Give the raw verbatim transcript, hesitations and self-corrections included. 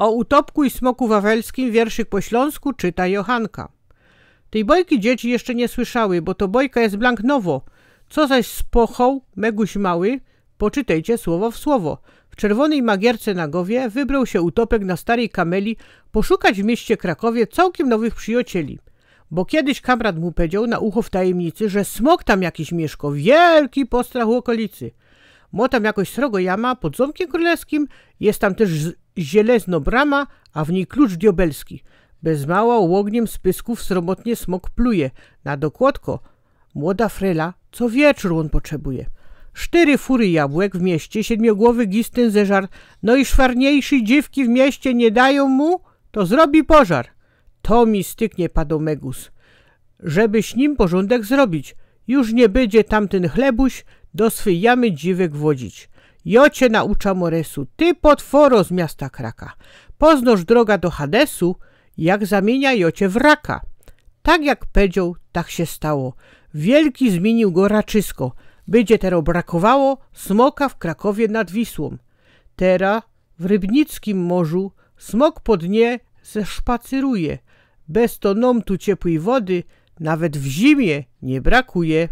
O utopku i smoku wawelskim wierszyk po ślōnsku czyta Johanka. Tyj bojki dzieci jeszcze niy słyszały, bo to bojka je blank nowo. Co zaś spochoł Meguś mały, poczytejcie słowo w słowo. W czerwōnyj magierce na gowie wybroł sie utopek na staryj kameli poszukać w mieście Krakowie cołkym nowych prziycieli. Bo kejś kamrat mu pedzioł na ucho w tajymnicy, że smok tam jakiś miyszko, wielki postrach w ôkolicy. Mo tam jakoś srogo jama pod zōmkym krōlewskim, je tam tyż z- zielezno brama, a w nij klucz diobelski. Bez mała ôgniym z pysków sromotnie smok pluje. Na dokładko, młoda frela, co wieczōr ôn potrzebuje. Sztyry fury jabłek w mieście siedmiogłowy gistyn zeżar, no i szwarniejszyj dziewki w mieście niy dajōm mu, to zrobi pożar. To mi styknie, padoł Megus. Żebyś nim porzōndek zrobić, już niy bydzie tamtyn chlebuś do swyj jamy dziwek wodzić. Jo cie naucza, Moresu, ty potworo z miasta Kraka. Poznosz droga do Hadesu, jak zamiynia jo cie w raka. Tak jak pedzioł, tak sie stało. Wielki zmiynił go raczysko. Bydzie tero brakowało smoka w Krakowie nad Wisłōm. Tera w Rybnickim morzu smok po dnie se szpacyruje. Bez to nōm tu ciepłyj wody nawet w zimie niy brakuje.